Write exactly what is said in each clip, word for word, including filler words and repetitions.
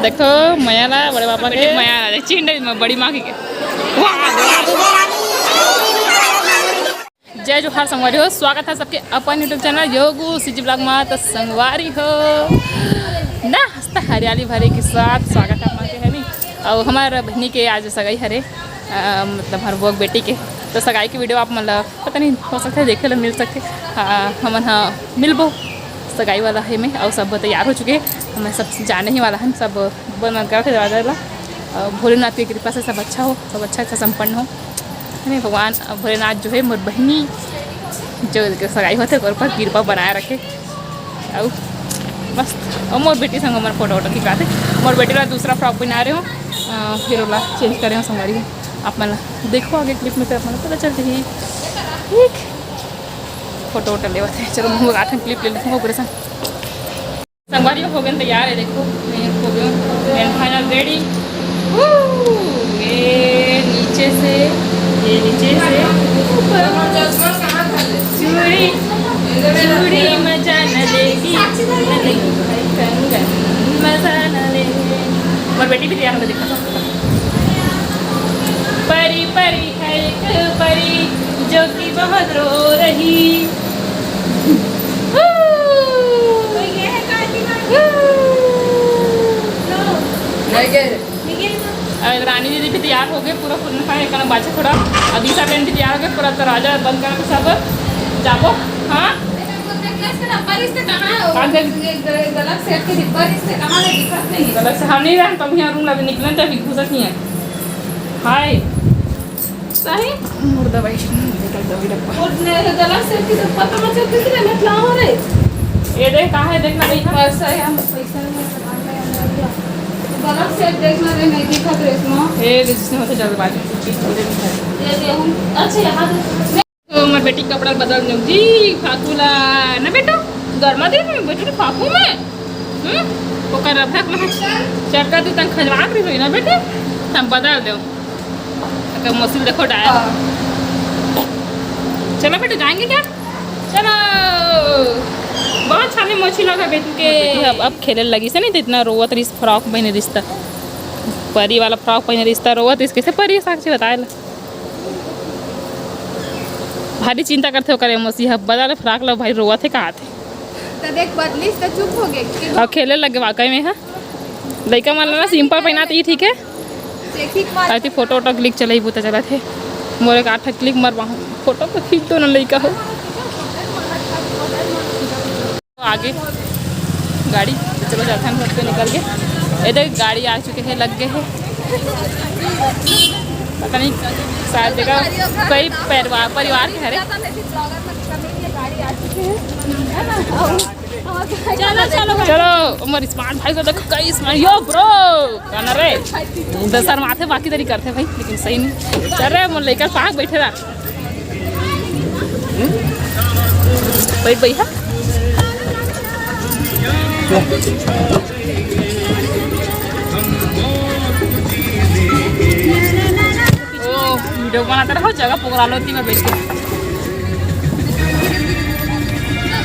देखो, मया ला बड़े पापा के। मया ला, चिंडे में बड़ी माँ की के। जय जोहार संगवारी हो, स्वागत है सबके अपन YouTube चैनल योगू सीजी ब्लॉग में। तो संगवारी हो ना, हंसता हरियाली भरे के साथ स्वागत है आप मन के, है नी। और हमार बहनी के आज सगाई हरे, अ, मतलब हर वो बेटी के। तो सगाई के वीडियो आप मन ला पता नहीं हो सकता है देखे ला मिल सकते। हाँ, हमन हा मिलबो सगाई वाला है में, और सब तैयार हो चुके हैं। हमें सब जाने ही वाला है, सब बंद बंद करके दरवाजा ला। और भोलेनाथ की कृपा से सब अच्छा हो, सब अच्छा अच्छा संपन्न हो, है ना भगवान। और भोलेनाथ जो है मोर बहनी जो सगाई होते ओकर ऊपर कृपा बनाए रखे। और मस्त, और मोर बेटी संग हमर फोटो वोटो खिंचवाते। मोर बेटी ला दूसरा फ्रॉक पहना रहे हो, अ, फिर ओला चेंज करे हो संगवारी हो। आप मन ला देखो आगे क्लिप में, फिर आप मन ला पता चलते ही। ठीक, फोटो वोटो लेवत है। चलो, मुँह लगा के क्लिप ले लेते हैं ओकरे संग। संगवारी हो गए तैयार है, देखो मैं हो गया grand final ready। ये नीचे से, ये नीचे से ऊपर। चूड़ी, चूड़ी मजा न लेगी, न लेगी भाई कंगन मजा न लेगी। और बेटी भी तैयार हो, देखो। परी, परी है एक परी जो कि बहुत रो रही। और रानी दीदी भी तैयार हो गए, पूरा फुल में खाए, एक बाचा थोड़ा। और दिशा बहन भी तैयार हो गए, पूरा दरवाजा बंद करके सब जाबो। हाँ, गलत से हम नहीं रहन, तब यहाँ रूम लगे निकलन, तभी घुसत नहीं है। हाय। सही? मुर्दा भाई, निकल दो डब्बा। और मेरे गला से की तो पता मत चलती थी, मैं क्या हो रही? ये देख, कहाँ है? देखना नहीं था। पैसा है, हम पैसा नहीं है, सामान नहीं है, हम लोग क्या? गला से देखना रे, नहीं दिखा ड्रेस में। ये जिसने होते जल्दबाजी में कुछ चीज़ पूरे नहीं खाई। ये दे, हम, अच्छा, यहाँ दे। तो हमर बेटी कपड़ा बदल दो जी, फाकू ला ना बेटू, गर्मा दिन में बेटू फाकू में। हम्म, ओकर अभ्या के चक्कर दी तन खजवाक रही ना बेटी, हम बदल दो। अगर मौसम देखो डाया। हाँ। चलो बेटा, जाएंगे क्या? चलो। बहुत छाने मोची लगा बेटू के। अब, अब खेले लगी से नहीं तो इतना रोवत रही, फ्रॉक पहने रिश्ता, परी वाला फ्रॉक पहने रिश्ता, रोवत इसके से परी साक्षी बताए ला। भारी चिंता करथे ओकर मौसी ह, बदल फ्रॉक ला भारी रोवत हे, कहाथे। त देख, बदलिस त चुप हो गे कि अउ खेले लगे वाकई में ह। लइका मन ला ना सिंपल पहिनात ही ठीक हे। देखी के बाद अति फोटो वोटो क्लिक चलई बूता चलत हे। मोर एक आठ क्लिक मरवाहूँ, फोटो तो खींच दो ना लइका हो। आगे गाड़ी, तो चलो जाते हैं घर से निकल के। ये देख गाड़ी आ चुके हैं, लग गए हैं। पता नहीं शायद जगह कई परिवार, परिवार के हरे। चलो चलो चलो, मोर स्मार्ट भाई को देखो, कई स्मार्ट। यो ब्रो, गाना रे। दस शर्माथे बाकी तरी करथे भाई, लेकिन सही नहीं। चल रे, मोर लइका पाक बैठे रहा। बैठ भैया। ओ, वीडियो बनाते रहो, जगह पकड़ा लो तीन बैठ के।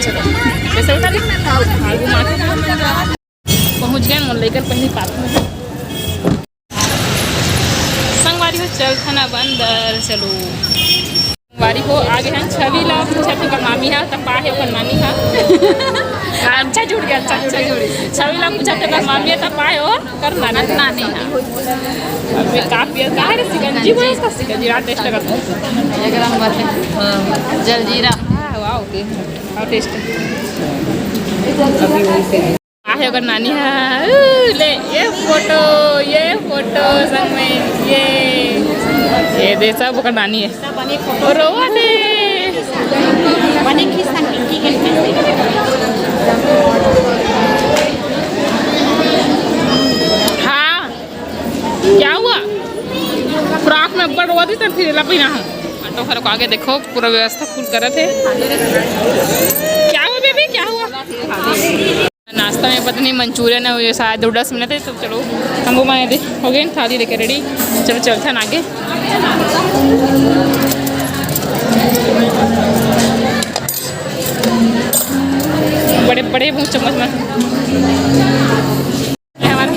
चलो, कैसे उठा ली? आलू मार के। पहुँच गए मोर लइकर पहली पार्क में। संगवारी हो, चल थाना बंदर, चलो। संगवारी हो, आगे हैं छवि ला पूछा तो कर मामी हा, तब पाए ओकर नानी हा। अच्छा जुड़ गया, अच्छा जुड़ गया। छवि ला पूछा तो कर मामी हा, तब पाए ओकर नानी, नानी हा। अब मैं का पिया, का है रे, सिकंजी बोला इसका, सिकंजी रात टेस्ट लगा था। एक नंबर है। हाँ, जलजीरा। हाँ, वाह, ओके। और टेस्ट। आहे ओकर नानी हा। ऊ, ले, ये फोटो, ये फोटो संग में, ये, ये दे सब ओकर नानी हे। वो रोवत हे। हाँ, क्या हुआ? फ्रॉक में अब्बड़ रोवत हे, तो फिर एला पहिना हम। ऑटो घर को आगे देखो, पूरा व्यवस्था फुल करत हे। क्या हुआ बेबी, क्या हुआ? नाश्ता में पता नहीं मंचूरियन है, ये शायद नूडल्स मिलत हे, तो चलो, हम वो माने दे, हो गए, थाली लेके रेडी, चलो चलथन आगे। बड़े बड़े मुँह चम्मच में। ये हमारा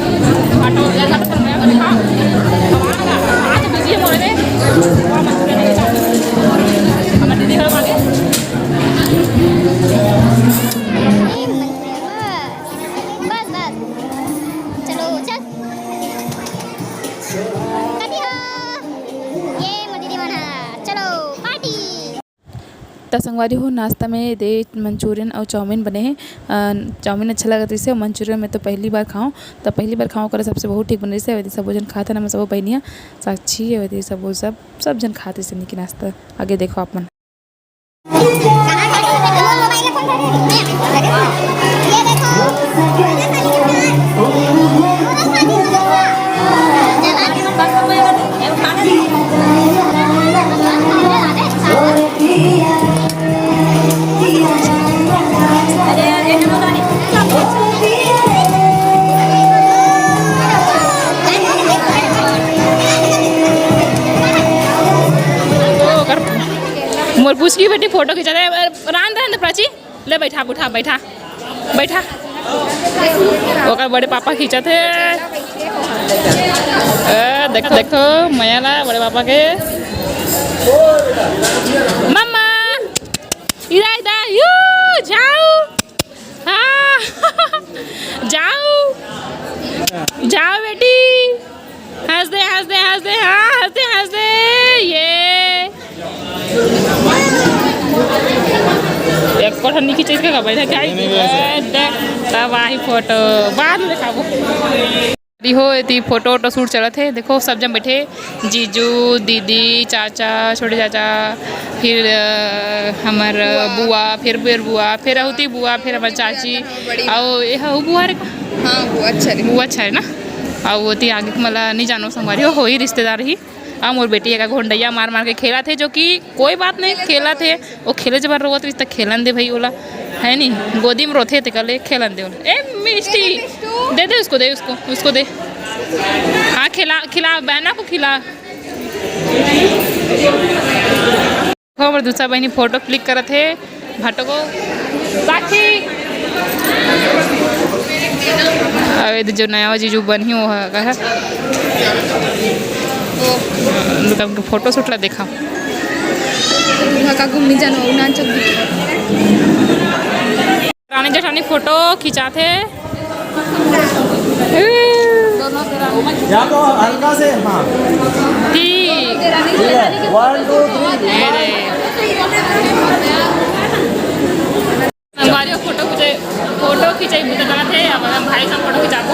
बस, बस। चलो, चल। कति हो? ये मोर दीदी मन ह। चलो, party। त संगवारी हो, नाश्ता में दे मंचूरियन अउ चाउमीन बने हे। अ, चाउमीन अच्छा लगत रहिसे, अउ मंचूरियन में तो पहली बार खाऊं, त पहली बार खाऊं, ओकर सबसे बहुत ठीक बने रहिसे। अउ एदे सबो झन खात हन, हमर सबो बहिनिया, साक्षी, अउ एदे सबो सब, सब झन खात रहिसे निकी नाश्ता। आगे देखो आप मन। मोर पूछकी बेटी फोटो खिंचा रहे। रांध, रांध, प्राची, ले बैठा, उठा, बैठा, बैठा। ओकर बड़े पापा खींचत हे। ए, देख, देखो, मया ला बड़े पापा के। मम्मा, इधर, इधर, यू, जाओ। हाँ। जाओ, जाओ बेटी। हंस दे, हंस दे, हंस दे, हाँ, हंस दे, हंस दे। ये। एक ठन नहीं खींचे इसका, बैठा क्या? नहीं, नहीं, वैसे। ए, देख, तब आही फोटो, बाद में दिखाबो। अरे हो, एती फोटो वोटो शूट चलत हे। देखो, सब जन बैठे, जीजू, दीदी, चाचा, छोटे चाचा, फिर, अ, हमर बुआ, फिर, फिर बुआ, फिर अहुती बुआ, फिर हमर चाची, अउ ये ह, उ बुआ रे का? हाँ, बुआ अच्छा रे। बुआ अच्छा है ना? अउ ओती आगे के मला नहीं जानो संगवारी हो, होही रिश्तेदार ही। आ मोर बेटी एका घोंडैया मार मार के खेलत हे, जो कि कोई बात नहीं, खेलत हे, वो खेले जबर रोवत रहिस त खेलन दे भाई ओला, है नी? गोदी में रोथे ते कले खेलन दे ओला। ए मिष्टी, दे दे उसको, दे उसको, उसको दे। हाँ, खिला, खिला, बहना को खिला। हमर दूसरा बहिनी फोटो क्लिक करत हे। भटको। साक्षी। अबे तो जो नया जीजू बनही वो है, का है? वो। रुका, रुका, फोटो शूट ला देखा। वहाँ का घूमने जाना हो, नान चौक दिखे। रानी जेठानी फोटो खिंचाथे। या तो हल्का से, हाँ। ठीक। ठीक है, one, two, three। संगवारी हो, फोटो खिंचाई, फोटो खिंचाई बुता चलत हे। अब हम भाई संग फोटो खिंचाबो।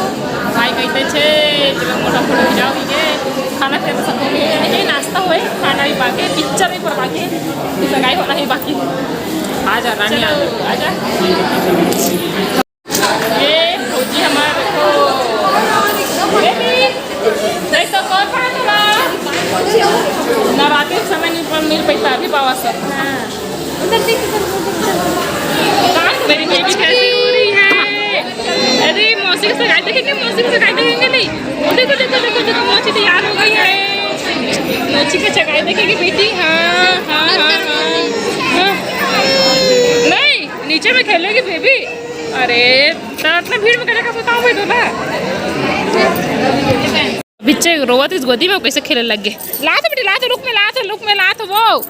भाई कहिथे छे, चलो मोटा फोटो खिंचाओ, ठीक है। खाना खाए तो सब हो गया, ये नाश्ता हुए, खाना भी बाकी, पिक्चर भी पर बाकी, सगाई होना ही बाकी। आजा रानी, चलो, आजा। आजा। ये भौजी हमार को, बेबी, नहीं तो कौन पड़ा तोला? नवरात्रि के समय नहीं पर मिल पैसा अभी पावा सब। हाँ। उधर देख, उधर, उधर, उधर। मेरी बेबी कैसी हो रही है? अरे, मौसी के सगाई देखेंगे, मौसी के सगाई देखेंगे नहीं? देखो, देखो, देखो, देखो, मौसी तैयार हो गई है। मौसी के सगाई देखेंगे बेटी। हाँ, हाँ, हाँ, हाँ। हाँ। नहीं, नीचे में खेलेगी बेबी। अरे, तो इतना भीड़ में कैसे का बताऊं भाई दूल्हा? बिच्चे रोवत इस गोदी में कैसे खेले लग गए। ला तो बेटी, ला तो, रुक में, ला तो, रुक में, ला तो वो।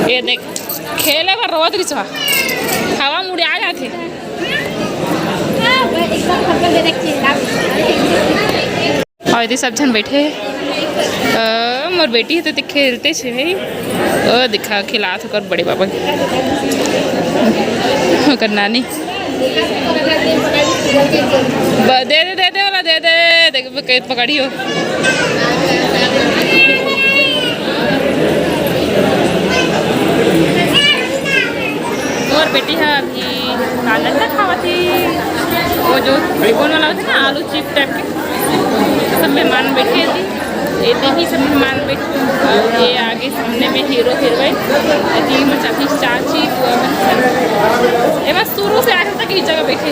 ये देख, खेले बर रोवत रिस हा। हवा मुड़े आ जाथे। अउ एदे सब झन बैठे हे। अ, मोर बेटी हे तो खेलते छे भाई। ओ देखा, खिलात ओकर बड़े बाबा के। ओकर नानी। ब-, दे दे, दे दे ओला, दे दे। देख, पकड़-, पकड़ी हो। मोर बेटी ह अभी कांदा का खावत हे, वो जो कोन वाला होथे ना, आलू चिप्स टाइप के। सब मेहमान बैठे हे, एदे ही सब मेहमान बैठे। ये आगे सामने में हीरो हीरोइन, अभी मचाती चाची, बुआ मन सब। ये बस शुरू से आखिर तक इही जगह बैठे।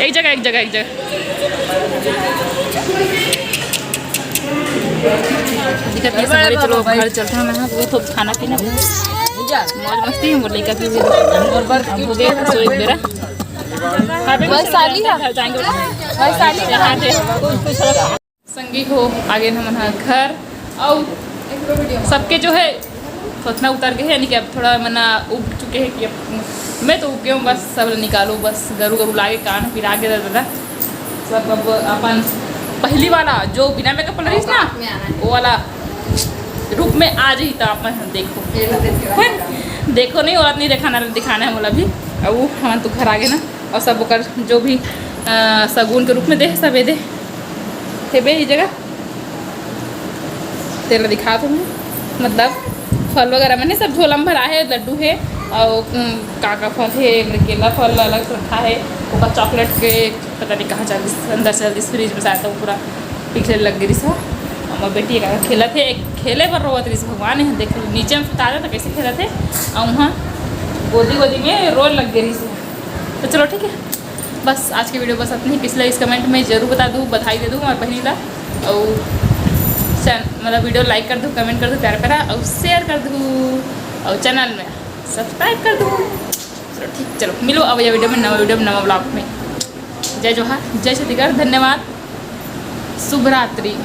एक जगह, एक जगह, एक जगह। ठीक है, संगवारी, चलो अब घर चलते हैं। मैं वो तो खाना पीना, मौज मस्ती, मोर लइका भी हो गए, सो एक बेरा। वैशाली है। वैशाली कहाँ है? संगी हो, आगे हमन ह घर, अउ सबके जो है थोथना उतर गए है, यानी कि अब थोड़ा मना उब चुके हैं कि अब मैं तो उब गए हूँ। बस सब निकालो, बस गरु गरु लागे, कान पिरा के दादा। सब अब अपन पहली वाला जो बिना मेकअप वाला रहीस ना, वो वाला रूप में आ जाही, तो अपन देखो। देखो नहीं, औरत नहीं दिखाना, दिखाना है मोला भी। अब वो हमन तो घर आ गए ना, और सब ओकर जो भी अ, सगुन के रूप में दे, सब ए दे हेबे ही जगह। तेला दिखात हूँ, मतलब फल वगैरह मैंने सब झोला में भरा है, लड्डू है और उम, का का फल है, केला फल अलग से रखा है, ओकर चॉकलेट के पता नहीं कहाँ चल दिस, अंदर चल दिस फ्रिज में, शायद वो पूरा पिघले लग गई। और मोर बेटी का खेलत है, एक खेले पर रोवत रही, भगवान है, देख लो नीचे में सुता था कैसे खेलत है, और वहाँ गोदी गोदी में रोए लग गई। तो चलो ठीक है, बस आज की वीडियो बस इतनी। किस लगिस कमेंट में जरूर बता दू, बधाई दे दू हमारे बहनी ला। और चैन मतलब वीडियो लाइक कर दू, कमेंट कर दू प्यारा प्यारा, और शेयर कर दू, और चैनल में सब्सक्राइब कर दू। चलो ठीक, चलो मिलो अब ये वीडियो में, नवा वीडियो में, नवा ब्लॉग में। जय जोहार, जय छत्तीसगढ़, धन्यवाद, शुभ रात्रि।